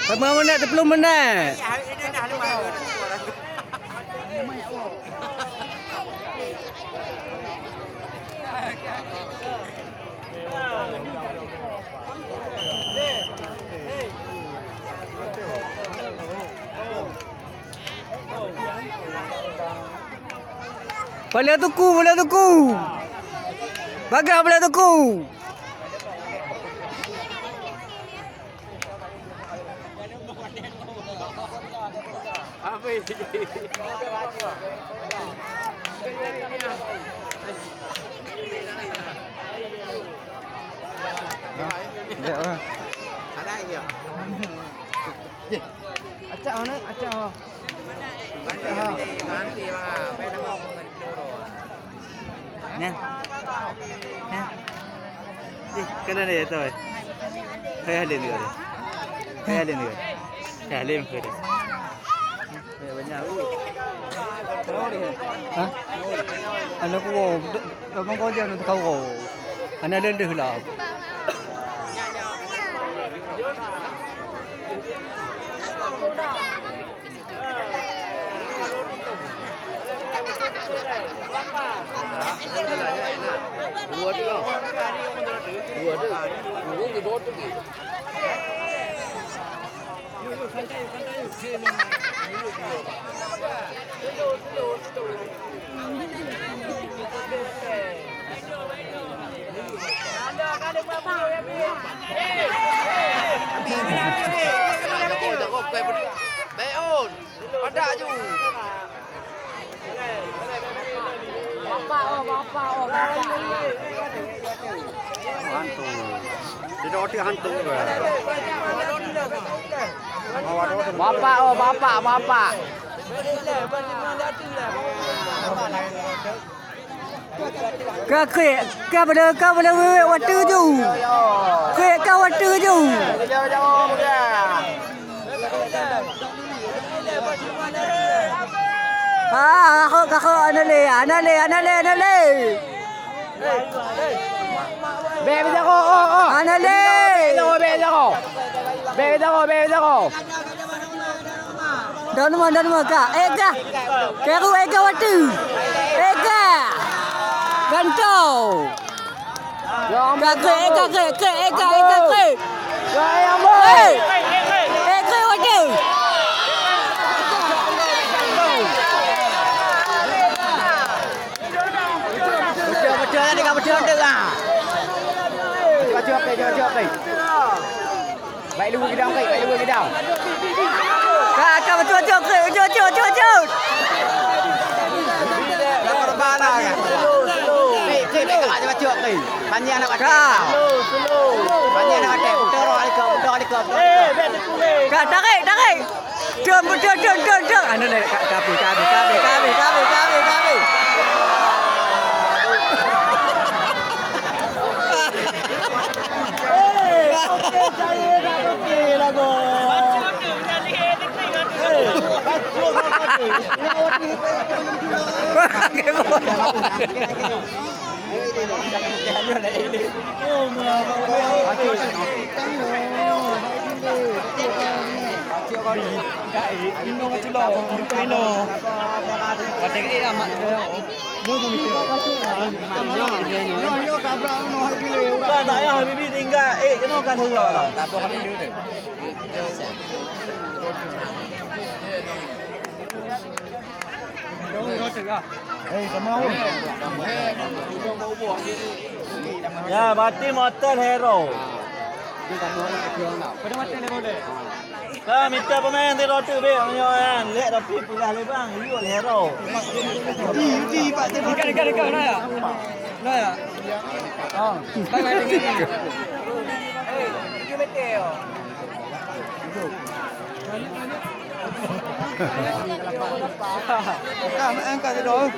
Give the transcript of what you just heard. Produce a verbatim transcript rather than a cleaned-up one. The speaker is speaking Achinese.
Lima menit, sepuluh menit. Boleh tuku, boleh tuku. Bagas boleh tuku. Acak mana? Acak. Nyan. Nyan. Ih, kena dia tu. Hai Halim juga dia. Hai Halim juga. Hai Halim ke dia? Banyak, banyak. Ui. Kenapa dia? Hah? Anak ku, oh, abang kau jangan kau. Anak leleh lah. Baik, on. Padak ju. Bapak, oh, bapak, oh, bapak. Hantu. Tidak ada hantu. Bapak, oh, bapak, bapak. Ka krek, ka pada, ka pada wewek watèe ju. Krek ka watèe ju. Ah, kahok, kahok, aneuk lé, aneuk lé, aneuk lé, aneuk lé. Bèk beujaroe, oh, oh. Aneuk lé. Bèk beujaroe, bèk beujaroe. Bèk beujaroe, bèk beujaroe. Dah nama, dah nama, Kak. Eh, Kak. Keru, eh, Kak, watèe. Eh, Kak. Gantoe. Kak, krek, eh, Kak, krek, krek, eh, Kak, eh, Kak, krek. Eh, eh, krek, watèe. Betul, betul, betul, betul, betul, ah. Betul, betul, betul, betul. Baik, luwa gidang, baik, baik, luwa gidang. Ka, ka, bacut, bacut, bacut, bacut, bacut, bacut. Baik, baik, baik, bacut, bacut, bacut. Panyang nak bacut. Ka. Panyang nak bacut. Betul, betul, betul, betul. Ka, tarik, tarik. Dum, dum, dum, dum, dum. Anu ni, ka, ka, ka, ka, ka, ka, ka, ka, ka. Kan tak payah Habibie tinggal. Eh, kena kan hura lah. Ya, berarti motor hero. Ka mita pemain sidroe teuk bèk meunyoe nyan. Lek tapi peugah lé bang, yue hero. Dekat, dekat, dekat, mana ya? Mana ya? Oh. Bang, bang, bang. Ka meuangkat sidroe.